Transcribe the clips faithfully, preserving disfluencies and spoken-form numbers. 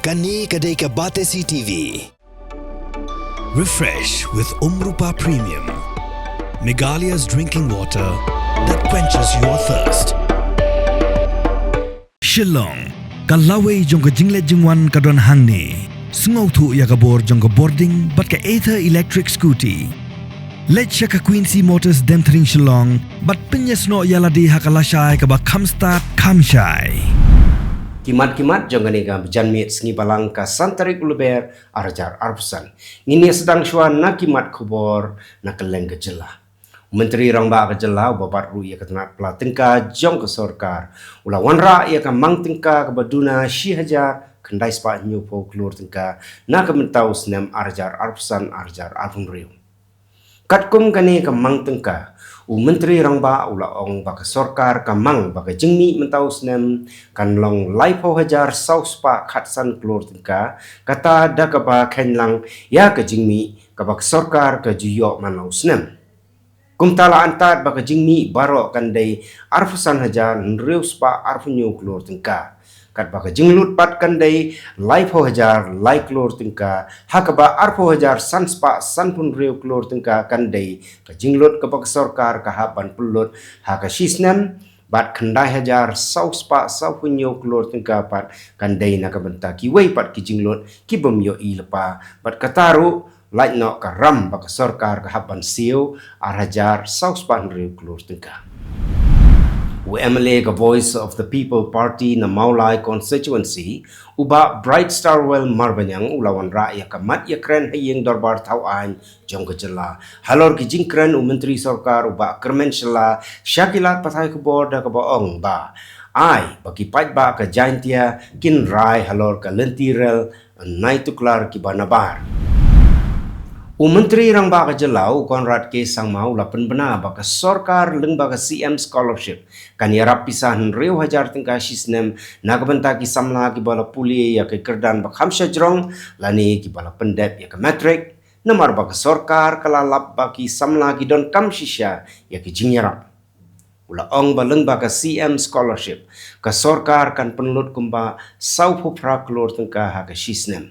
Kane ka dei ka Batesi T V. Refresh with Umrupa Premium, Meghalaya's drinking water that quenches your thirst. Shillong, ka lawei jong ka jingleit jingwan ka don hangne. Sngewthuh ïa ka bor jong ka bording bad ka Ather electric scooty. Leit sha ka Quincy Motors Demthring Shillong bad pynïasnoh ïa lade ha ka lashai kaba kham stad kham shai. Ki mat ki mat jong kane ka janmiet sngi Balang ka san tarik u Lber ar hajar arphew san. Ngin ïa sdang shuwa na ki mat khubor na kylleng ka jylla. U Myntri Rangbah ka jylla uba bat ruh ïa ka tnat pla tyngka jong ka sorkar u la wanrah ïa ka mang tyngka kaba duna shi hajar khyndai spah hynñiewphew klur tyngka na ka bynta u snem ar hajar arphew san ar hajar arphew hynriew. Katkum kane ka mang tyngka, u Myntri Rangbah u la ong ba ka sorkar ka mang ba ka jingmih mynta u snem kan long laiphew hajar saw spah khatsan klur tyngka, kata da kaba kheiñ lang ïa ka jingmih kaba ka sorkar ka ju ïoh man la u snem. Kumta la antad ba ka jingmih baroh kan dei arphew san hajar hynriew spah arphew hynñiew klur tyngka. Katba ka jinglut pat kan dei laiphew hajar lai klur tyngka, ha kaba arphew hajar san spah sanphew hynriew klur tyngka kan dei ka jinglut kaba ka sorkar ka hap ban pynlut ha ka shi snem, bad khyndai hajar saw spah sawphew hynñiew klur tyngka pat kan dei na ka bynta kiwei pat ki jinglut ki bym ïohi lypa, bad kata ruh lait noh ka ram ba ka sorkar ka hap ban siew ar hajar saw spah hynriew klur tyngka. U M L A ka Voice of the People Party na Mawlai Constituency, u Bah Bright Starwell Marbaniang u la wanrah ïa ka mat ïakren ha ïing dorbar thaw aiñ jong ka jylla. Halor ki jingkren u Myntri Sorkar u Bah Kyrmen Shylla sha ki lad pathai khubor da kaba ong ba ai ba ki paidbah ka Jaintia kin rai halor ka lynti rel nai tuklar kiba nabar. U Myntri Rangbah ka jylla u Conrad K Sangma u la pynbna ba ka sorkar lyngba ka C M Scholarship kan ïarap pisa hynriew hajar tyngka shi snem na ka bynta ki samla kiba la pule ïa ka kyrdan ba kham shajrong lane kiba la pyndep ïa ka matric, namar ba ka sorkar ka la lap ba ki samla ki donkam shisha ïa ki jingïarap. U la ong ba lyngba ka C M Scholarship, ka sorkar kan pynlut kumba sawphew phra klur tyngka ha ka shi snem.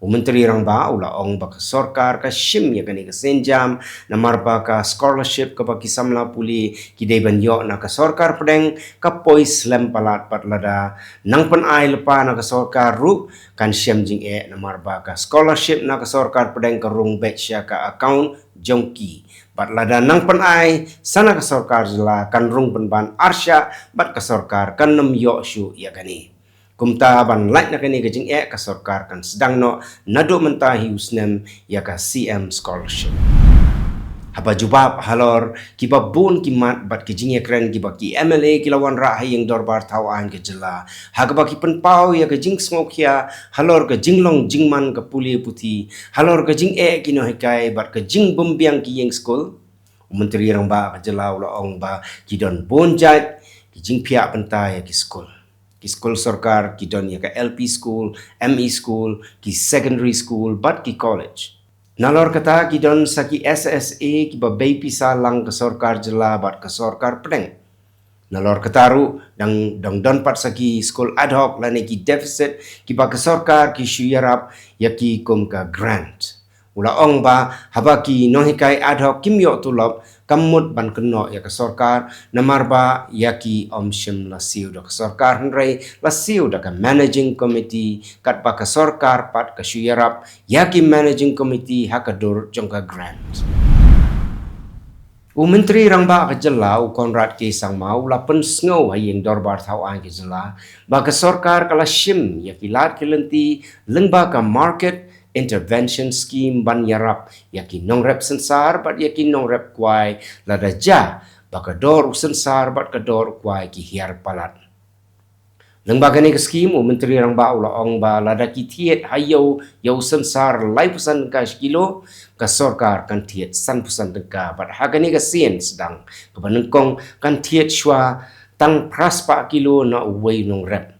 U Myntri Rangbah u la ong ba ka sorkar ka shim ïa kane ka sienjam, namar ba ka scholarship kaba ki samla pule ki dei ban ïoh na ka sorkar pdeng ka poi slem palat, bad lada nang pynai lypa na ka sorkar ruh kan shem jingeh, namar ba ka scholarship na ka sorkar pdeng ka rung beit sha ka account jong ki. Bad lada nang pynai sa na ka sorkar jylla kan rung pynban arshah, bad ka sorkar kan nym ïoh shuh ïa kane. Kumta ban lait na kane ka jingeh ka sorkar kan sdang noh naduh mynta hi u snem ïa ka C M Scholarship. Haba jubab halor kiba bun ki mat bad ki jingïakren kiba ki M L A ki la wanrah ha ïing dorbar thaw aiñ ka jylla, ha kaba ki pynpaw ïa ka jingsngewkhia halor ka jinglong jingman ka pule puthi, halor ka jingeh ki nonghikai bad ka jingbymbiang ki ïing skul, u Myntri Rangbah ka jylla u la ong ba ki don bun jait ki jingphiah bynta ïa ki skul. Ki skul sorkar ki don ïa ka L P school, M E school, ki secondary school bad ki college. Nalor kata ki don sa ki S S A kiba bei pisa lang ka sorkar jylla bad ka sorkar pdeng. Nalor kata ruh dang, dang don pat sa ki skul ad hoc lane ki deficit kiba ka sorkar ki shu ïarap ïa ki kum ka grant. U la ong ba haba ki nonghikai ad hoc kim ïoh tulop, kam mut ban kynnoh ïa ka sorkar, namar ba ïa ki ym shym la siew da ka sorkar hynrei la siew da ka managing committee, katba ka sorkar pat ka shu ïarap ïa ki managing committee ha ka dur jong ka grant. U Myntri Rangbah ka jylla u Conrad K Sangma u la pynsngew ha ïing dorbar thaw aiñ ka jylla ba ka sorkar ka la shim ïa ki lad ki lynti lyngba ka Market Intervention Scheme ban ïarap ïa ki nongrep synsar bad ïa ki nongrep kwai lada jia ba ka dor u synsar bad ka dor u kwai ki hiar palat. Lyngba kane ka skhim, u Myntri Rangbah u la ong ba lada ki thied ha ïew ïa u synsar laiphew san tyngka shi kilo, ka sorkar kan thied sanphew san tyngka, bad ha kane ka sien sdang kaba nyngkong kan thied shuwa tang phra spah kilo na uwei u nongrep.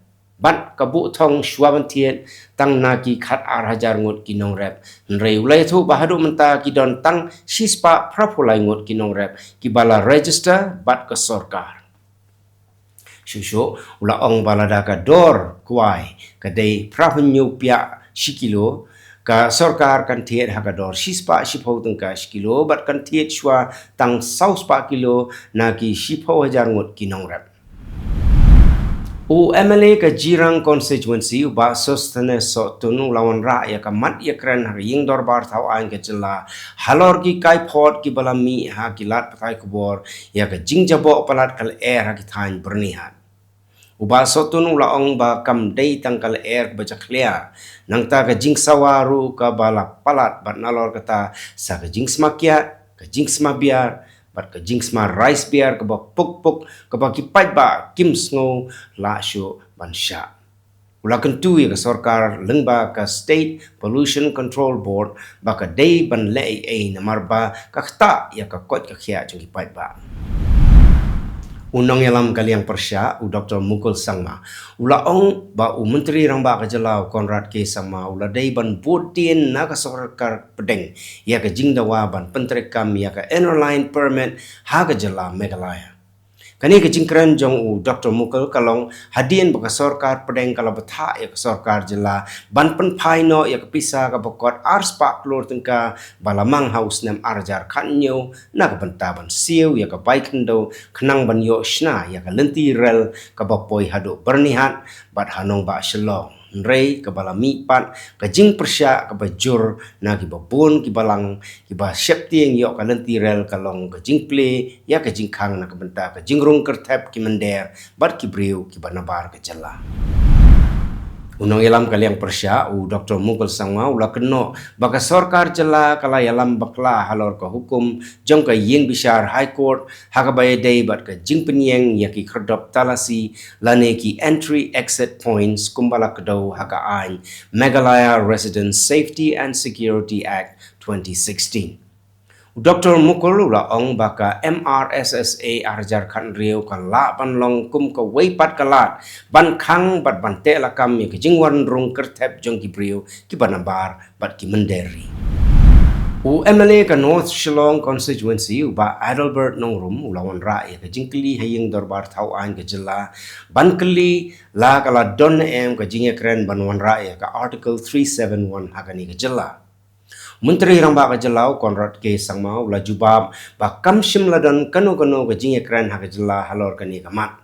Bad ka buh thong shuwa ban thied tang na ki khat ar hajar ngut ki nongrep. Hynrei u la ïathuh ba haduh mynta ki don tang shi spah phra phew lai ngut ki nongrep kiba la register bad ka sorkar. Shuh shuh u la ong ba lada ka dor kwai ka dei phra phew hynñiew piah shi kilo, ka sorkar kan thied ha ka dor shispah shiphew tyngka shi kilo bad kan thied shuwa tang saw spah kilo na ki shiphew hajar ngut ki nongrep. U M L A ka Jirang Constituency, u Bah Sosthenes Sohtun, u la wanrah ïa ka mat ïakren ha ka ïing dorbar thaw aiñ ka jylla halor ki kaiphod kiba la mih ha ki lad pathai khubor ïa ka jingjaboh palat ka lyer ha ki thaiñ Byrnihat. U Bah Sohtun u la ong ba kam dei tang ka lyer kaba jakhlia, nangta ka jingsawa ruh kaba la palat bad nalor kata sa ka jingsma kiad, ka jingsma biar bad ka jingsma rice beer kaba puk puk kaba ki paidbah kim sngew lah shuh ban shah. U la kyntu ïa ka sorkar lyngba ka State Pollution Control Board ba ka dei ban leh ei ei namar ba ka ktah ïa ka koit ka khiah jong ki paidbah. U nongïalam ka liang pyrshah, u Doktor Mukul Sangma, u la ong ba u Myntri Rangbah ka jylla, u Conrad K Sangma, u la dei ban bud dien na ka sorkar pdeng ïa ka jingdawa ban pyntreikam ïa ka Inner Line Permit ha ka jylla Meghalaya. Kane ka jingkren jong u Doktor Mukul ka long hadien ba ka sorkar pdeng ka la bthah ïa ka sorkar jylla ban pynphai noh ïa ka pisa kaba kot ar spah klur tyngka ba la mang ha u snem ar hajar khathynñiew na ka bynta ban siew ïa ka bai khyndew khnang ban ïoh shna ïa ka lynti rel kaba poi haduh Byrnihat bad ha nongbah Shillong. Hynrei kaba la mih pat ka jingpyrshah kaba jur na kiba bun ki balang kiba sheptieng ïoh ka lynti rel ka long ka jingplie ïa ka jingkhang na ka bynta ka jingrung kyrthep ki mynder bad ki briew kiba nabar ka jylla. U nongïalam ka liang pyrshah, u Doktor Mukul Sangma, u la kynnoh ba ka sorkar jylla ka la ïalam bakla halor ka hukum jong ka ïing bishar High Court ha kaba ïadei bad ka jingpynïeng ïa ki khyrdop talasi lane ki entry exit points kumba la kdew ha ka aiñ Meghalaya Residents Safety and Security Act twenty sixteen. U Doktor Mukul u la ong ba ka M R S S A ar hajar khathynriew ka lah ban long kum kawei pat ka lad ban khang bad ban teh lakam ïa ka jingwan rung kyrthep jong ki briew kiba nabar bad ki mynder ri. U M L A ka North Shillong Constituency, u Bah Adelbert Nongrum, u la wanrah ïa ka jingkylli ha ïing dorbar thaw aiñ ka jylla ban kylli la ka la don ne em ka jingïakren ban wanrah ïa ka Article three seven one ha kane ka jylla. Myntri Rangbah ka jylla, u Conrad K Sangma, u la jubab ba kam shym la don kano kano ka jingïakren ha ka jylla halor kane ka mat.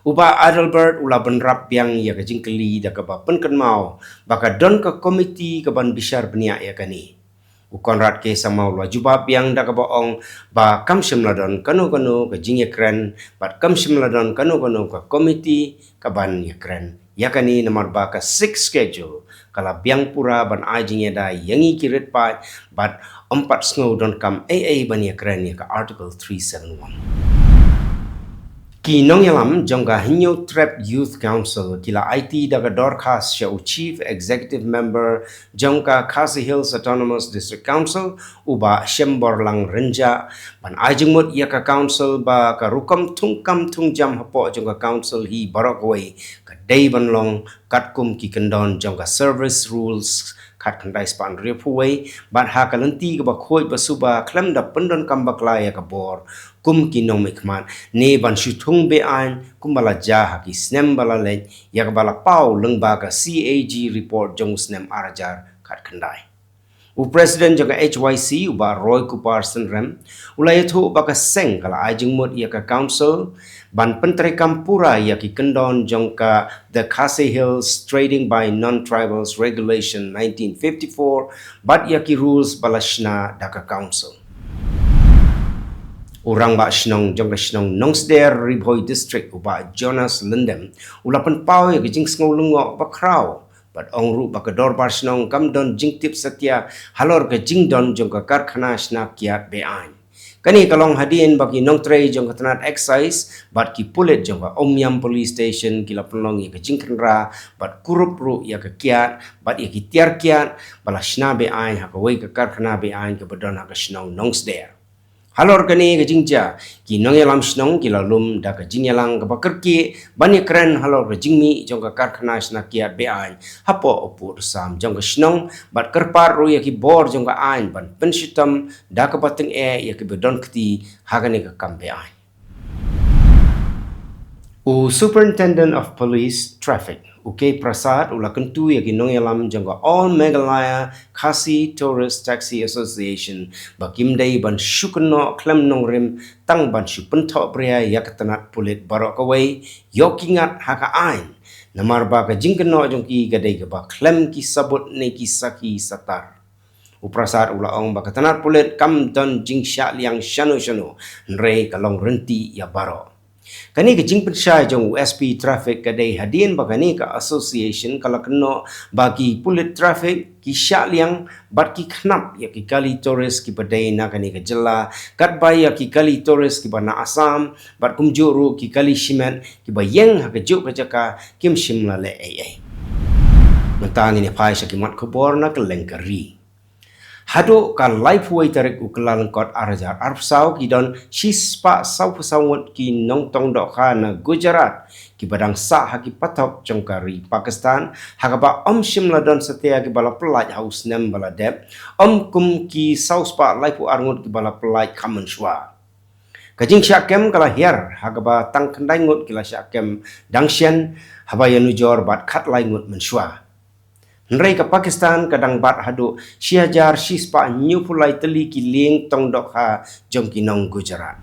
U Bah Adelbert u la bynrap biang ïa ka jingkylli da kaba pynkynmaw ba ka don ka komiti kaban bishar bniah ïa kane. U Conrad K Sangma u la jubab biang da kaba ong ba kam shym la don kano kano ka jingïakren bad kam shym la don kano kano ka komiti kaban ïakren ïa kane namar ba ka Sixth Schedule ka la biang pura ban ai jingïada ïa ngi ki rit paid bad ym pat sngew donkam ei ei ban ïakren ïa ka Article three seven one. Ki nongïalam jong ka Hynñiewtrep Youth Council ki la aiti da ka dorkhas sha u Chief Executive Member jong ka Khasi Hills Autonomous District Council, u Bah Shemborlang Rynjah, ban ai jingmut ïa ka council ba ka rukom thungkam thungjam hapoh jong ka council hi baroh kawei ka dei ban long katkum ki kyndon jong ka Service Rules khatkhyndai spah hynriewphew wei bad ha ka lynti kaba khuid ba suba khlem da pyndonkam bakla ïa ka bor kum ki nongmihkhmat ne ban shu thung be-aiñ kumba la jia ha ki snem ba la leit ïa kaba la paw lyngba ka C A G report jong u snem ar hajar khatkhyndai. U President jong ka H Y C, u Bah Roy Kupar Synrem, u la ïathuh ba ka seng ka la ai jingmut ïa ka council ban pyntreikam pura ïa ki kyndon jong ka The Khasi Hills Trading by Non-Tribals Regulation nineteen fifty-four bad ïa ki rules ba la shna da ka council. U Rangbah Shnong jong ka shnong Nongsder, Ri Bhoi District, u Bah Jonas Lyngdoh, u la pynpaw ïa ka jingsngew lyngngoh bakhraw bad ong ruh ba ka dorbar shnong kam don jingtip satia halor ka jingdon jong ka karkhana shna kiad be-aiñ. Kane ka long hadien ba ki nongtrei jong ka tnat excise bad ki pulit jong ka Umiam Police Station ki la pynlong ïa ka jingkhynra bad kurup ruh ïa ka kiad bad ïa ki tiar kiad ba la shna be-aiñ ha kawei ka karkhana be-aiñ kaba don ha ka shnong Nongsder. Halor kane ka jingjia, ki nongïalam shnong ki la lum da ka jingïalang kaba kyrkieh ban ïakren halor ka jingmih jong ka karkhana shna kiad be-aiñ hapoh u pud u sam jong ka shnong bad kyrpad ruh ïa ki bor jong ka aiñ ban pynshitom da kaba tyngeh ïa kiba don kti ha kane ka kam be-aiñ. U Superintendent of Police Traffic, u K Prasad, u la kyntu ïa ki nongïalam jong ka All Meghalaya Khasi Tourist Taxi Association ba kim dei ban shu kynnoh khlem nongrim tang ban shu pynthohbria ïa ka tnat pulit baroh kawei, ïoh ki ngat ha ka aiñ. Namar ba ka jingkynnoh jong ki ka dei kaba khlem ki sabut ne ki sakhi satar. U Prasad u la ong ba ka tnat pulit kam don jingshah liang shano shano, hynrei ka long rynti ïa baroh. Kane ka jingpynshai jong u S P Traffic ka dei hadien ba kane ka association ka la kynnoh ba ki pulit traffic ki shah liang bad ki khnap ïa ki kali tourist kiba dei na kane ka jylla, katba ïa ki kali tourist kiba na Assam bad kumjuh ruh ki kali shimet kiba ïeng ha kajuh ka jaka kim shym la leh ei ei. Mynta ngin ïa phai sha ki mat khubor na kylleng ka ri. Haduh ka laiphew wei tarik u Kyllalyngkot ar hajar arphew saw ki don shispah sawphew saw ngut ki nongtong dohkha na Gujarat kiba dang sah ha ki pathok jong ka ri Pakistan, ha kaba ym shym la don satia kiba la pyllait ha u snem ba la dep, ym kum ki sawspah laiphew ar ngut kiba la pyllait kham mynshuwa. Ka jingshah kem ka la hiar ha kaba tang khyndai ngut ki la shah kem dang shen, haba ïanujor bad khatlai ngut mynshuwa. Hynrei ka Pakistan ka dang bat haduh shi hajar shispah hynñiewphew lai tylli ki lieng tong dohkha jong ki nong Gujarat.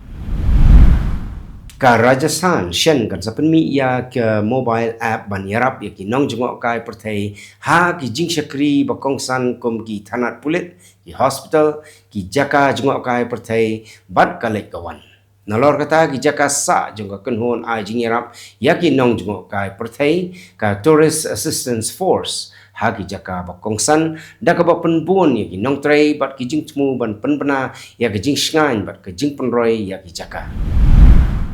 Ka Rajasthan shen kan sa pynmih ïa ka mobile app ban ïarap ïa ki nongjngohkai pyrthei ha ki jingshakri ba kongsan kum ki thanat pulit, ki hospital, ki jaka jngohkai pyrthei bad ka leit ka wan. Nalor kata ki jaka sah jong ka kynhun ai jingïarap ïa ki nongjngohkai pyrthei, ka Tourist Assistance Force, ha ki jaka ba kongsan da kaba pynbun ïa ki nongtrei bad ki jingthmu ban pynbna ïa ka jingshngaiñ bad ka jingpynroi ïa ki jaka.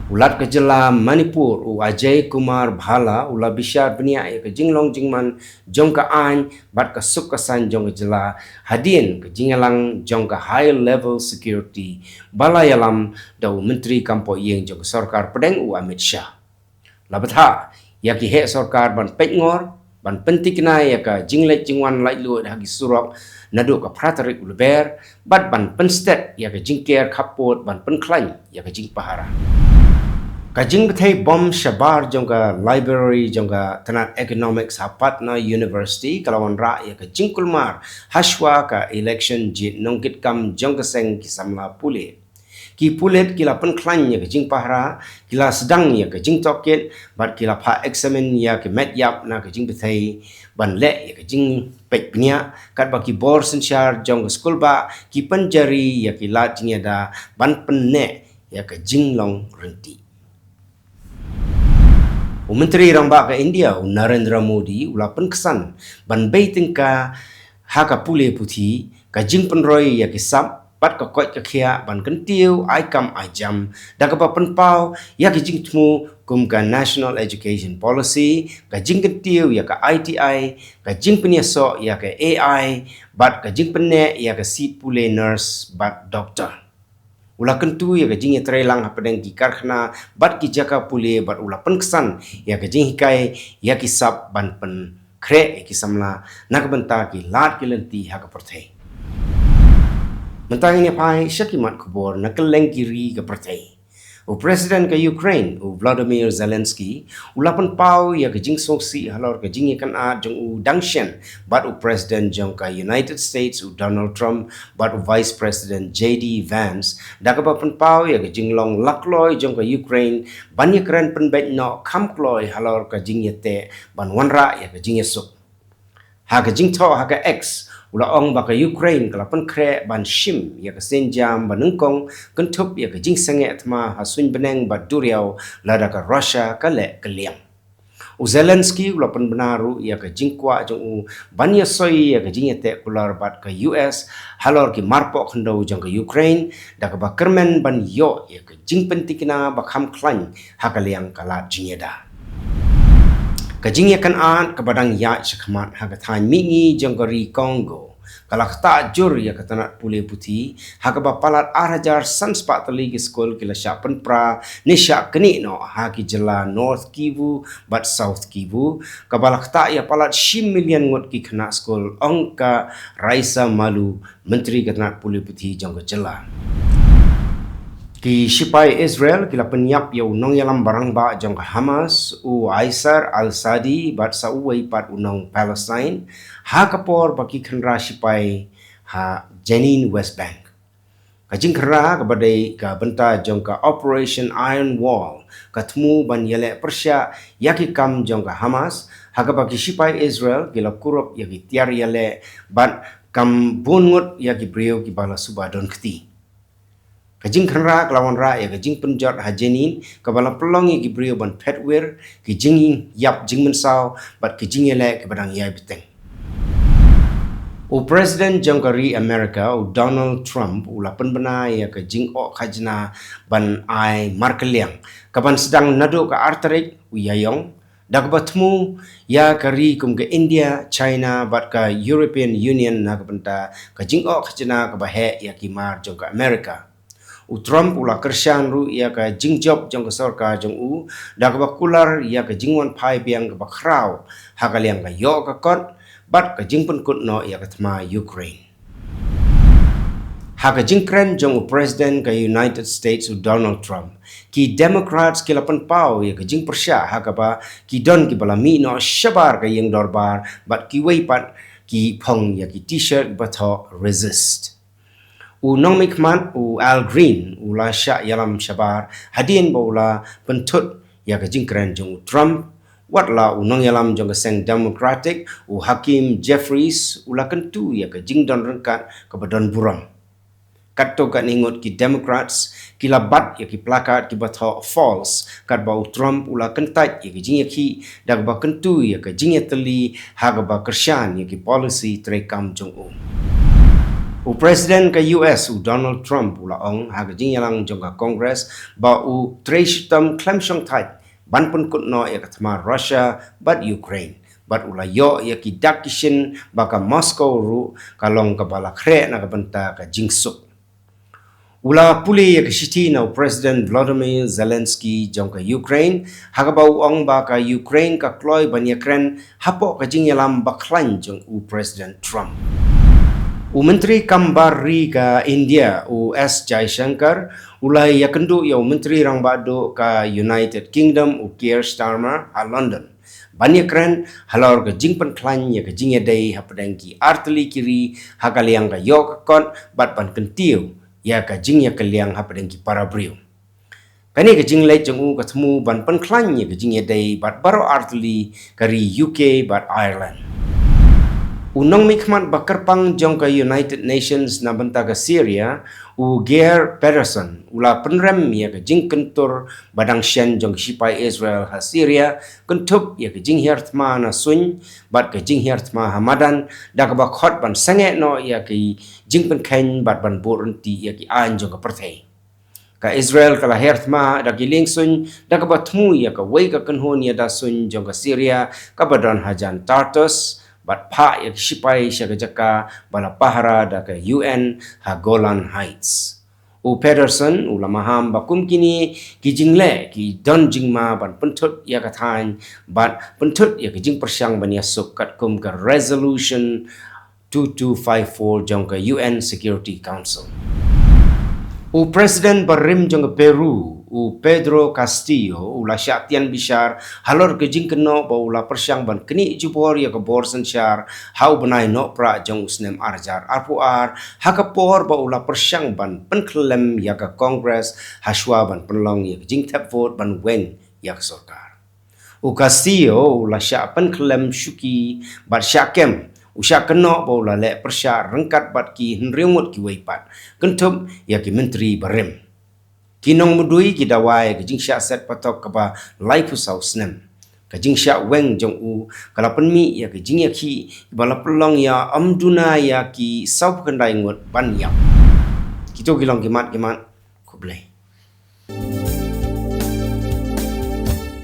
U Lat ka jylla Manipur, u Ajay Kumar Bhalla, u la bishar bniah ïa ka jinglong jingman jong ka aiñ bad ka suk ka saiñ jong ka jylla hadien ka jingïalang jong ka High Level Security ba la ïalam da u Myntri Kam Pohïing jong ka Sorkar Pdeng, u Amit Shah. La bthah ïa ki heh sorkar ban peit ngor, ban pynthikna ïa ka jingleit jingwan laitluid ha ki surok naduh ka phra tarik u Lber, bad ban pynstet ïa ka jingker khappud ban pynkhlaiñ ïa ka jingpahara. Ka jingbthei bom shabar jong ka library jong ka tnat Economics ha Patna University ka la wanrah ïa ka jingkulmar hashwa ka election jied nongkitkam jong ka seng ki samla pule. Ki pulit ki la pynkhlaiñ ïa ka jingpahara, ki la sdang ïa ka jingtohkit bad ki la phah eksamin ïa ki met ïap na ka jingbthei ban leh ïa ka jingpeit bniah, katba ki bor synshar jong ka skulbah ki pynjari ïa ki lad jingïada ban pynneh ïa ka jinglong rynti. U Myntri Rangbah ka India, u Narendra Modi, u la pynksan ban bei tyngka ha ka pule puthi, ka jingpynroi ïa ki sap bad ka koit ka khiah ban kyntiew ai kam ai jam da kaba pynpaw ïa ki jingthmu kum ka National Education Policy, ka jingkyntiew ïa ka I T I, ka jingpynïasoh ïa ka A I bad ka jingpynneh ïa ka seat pule nurse bad doktor. U la kyntu ïa ka jingïatreilang hapdeng ki karkhana bad ki jaka pule bad u la pynksan ïa ka jinghikai ïa ki sap ban pynkhreh ïa ki samla na ka bynta ki lad ki lynti ha ka pyrthei. Mynta ngin ïa phai sha ki mat khubor na kylleng ki ri ka pyrthei. U President ka Ukraine, u Volodymyr Zelensky, u la pynpaw ïa ka jingsngewsih halor ka jingïakynad jong u dang shen bad u President jong ka United States, u Donald Trump, bad u Vice President J D Vance, da kaba pynpaw ïa ka jinglong lakloi jong ka Ukraine ban ïakren pynbeit noh kham kloi halor ka jingïateh ban wanrah ïa ka jingïasuk. Ha ka jingthoh ha ka X, u la ong ba ka Ukraine ka la pynkhreh ban shim ïa ka sienjam ba nyngkong kynthup ïa ka jingsangeh thma ha suiñ bneng bad duriaw lada ka Russia ka leh kylliang. U Zelensky u la pynbna ruh ïa ka jingkwah jong u ban ïasoi ïa ka jingïateh kular bad ka U S halor ki marpoh khyndew jong ka Ukraine, da kaba kyrmen ban ïoh ïa ka jingpyntikna ba kham khlaiñ ha ka liang ka lad jingïada. Ka jingïakynad kaba dang ïaid shakhmat ha ka thaiñ mihngi jong ka ri Congo ka la ktah jur ïa ka tnat pule puthi, ha kaba palat ar hajar san spah tylli ki skul ki la shah pynpra ne shah knieh noh ha ki jylla North Kivu bad South Kivu, kaba la ktah ïa palat shi million ngut ki khynnah skul, ong ka Raissa Malu, Myntri ka tnat pule puthi jong ka jylla. Ki shipai Israel ki la pynïap ïa u nongïalam rangbah jong ka Hamas, u Aisar al-Sadi, bad sa uwei pat u nong Palestine, ha ka por ba ki khynra shipai ha Jenin, West Bank. Ka jingkhynra kaba dei ka bynta jong ka Operation Iron Wall ka thmu ban ïaleh pyrshah ïa ki kam jong ka Hamas, ha kaba ki shipai Israel ki la kurup ïa ki tiar ïaleh bad kam bun ngut ïa ki briew kiba la suba don kti. Ka jingkhynra ka la wanrah ïa ka jingpynjot ha Jenin, kaba la pynlong ïa ki briew ban phet wir, ki jingïap jingmynsaw, bad ki jingïaleh kiba dang ïai bteng. U President jong ka ri America, u Donald Trump, u la pynbna ïa ka jingoh khajna ban ai markylliang, kaban sdang naduh ka ar tarik u Ïaïong, da kaba thmu ïa ka ri kum ka India, China, bad ka European Union na ka bynta ka jingoh khajna kaba heh ïa ki mar jong ka America. U Trump u la kyrshan ruh ïa ka jingjop jong ka sorkar jong u, da kaba kular ïa ka jingwan phai biang kaba khraw ha ka liang ka ïoh ka kot, bad ka jingpynkut noh ïa ka thma Ukraine. Ha ka jingkren jong u President ka United States u Donald Trump, ki Democrats ki la pynpaw ïa ka jingpyrshah ha kaba ki don kiba la mih noh shabar ka ïing dorbar, bad kiwei pat ki phong ïa ki T-shirt ba thoh "Resist". U nongmihkhmat u Al Green u la shah ïalam shabar hadien ba u la pynthut ïa ka jingkren jong u Trump, wat la u nongïalam jong ka seng Democratic, u Hakeem Jeffries, u la kyntu ïa ka jingdon ryngkat kaba don burom. Katto katne ngut ki Democrats ki la bat ïa ki placard kiba thoh "False", katba u Trump u la kyntait ïa ka jingïakhih, da kaba kyntu ïa ka jingïatylli ha kaba kyrshan ïa ki policy treikam jong u. U President ka U S u Donald Trump u la ong ha ka jingïalang jong ka Congress ba u trei shitom khlem shongthait ban pynkut noh ïa ka thma Russia bad Ukraine, bad u la ïoh ïa ki dak ki shin ba ka Moscow ruh ka long kaba la khreh na ka bynta ka jingsuk. U la pule ïa ka shithi na u President Volodymyr Zelensky jong ka Ukraine, ha kaba u ong ba ka Ukraine ka kloi ban ïakren hapoh ka jingïalam bakhlaiñ jong u President Trump. U Myntri Kam Bar Ri ka India, u S Jaishankar, u la ïakynduh ïa u Myntri Rangbah Duh ka United Kingdom, u Keir Starmer, ha London, ban ïakren halor ka jingpynkhlaiñ ïa ka jingïadei hapdeng ki artylli ki ri ha ka liang ka ïoh ka kot, bad ban kyntiew ïa ka jingïakylliang hapdeng ki para briew. Kane ka jingleit jong u ka thmu ban pynkhlaiñ ïa ka jingïadei bad baroh artylli ka ri U K bad Ireland. U nongmihkhmat ba kyrpang jong ka United Nations na bynta ka Syria, u Geir Pedersen, u la pynrem ïa ka jingkyntur ba dang shen jong ka shipai Israel ha Syria, kynthup ïa ka jinghiar thma na suiñ bad ka jinghiar thma ha madan, da kaba khot ban sangeh noh ïa ki jingpynkheiñ bad ban buh ryntih ïa ki aiñ jong ka pyrthei. Ka Israel ka la hiar thma da ki lieng suiñ, da kaba thmu ïa kawei ka kynhun ïada suiñ jong ka Syria, kaba don hajan Tartus, bad phah ïa ki shipai sha ka jaka ba la pahara da ka U N ha Golan Heights. U Pedersen u la maham ba kum kine ki jingleh ki don jingma ban pynthut ïa ka thaiñ bad pynthut ïa ka jingpyrshang ban ïasuk katkum ka Resolution two two five four jong ka U N Security Council. U President barim jong ka Peru, u Pedro Castillo, u la shah tian bishar halor ka jingkynnoh ba u la pyrshang ban knieh jubor ïa ka bor synshar ha u bnai Nohprah jong u snem ar hajar arphew ar, ha ka por ba u la pyrshang ban pynkhyllem ïa ka Congress hashwa ban pynlong ïa ka jingthep vote ban weng ïa ka sorkar. U Castillo u la shah pynkhyllem shuki bad shah kem, u shah kynnoh ba u la leh pyrshah ryngkat bad ki hynriew ngut kiwei pat, kynthup ïa ki myntri barim. Ki nongmudui ki dawa ïa ka jingshah set patok kaba laiphew saw snem. Ka jingshah weng jong u ka la pynmih ïa ka jingïakhih ba la pynlong ïa ym duna ïa ki sawphew khyndai ngut ban ïap. Kito ki long ki mat ki mat. Khublei.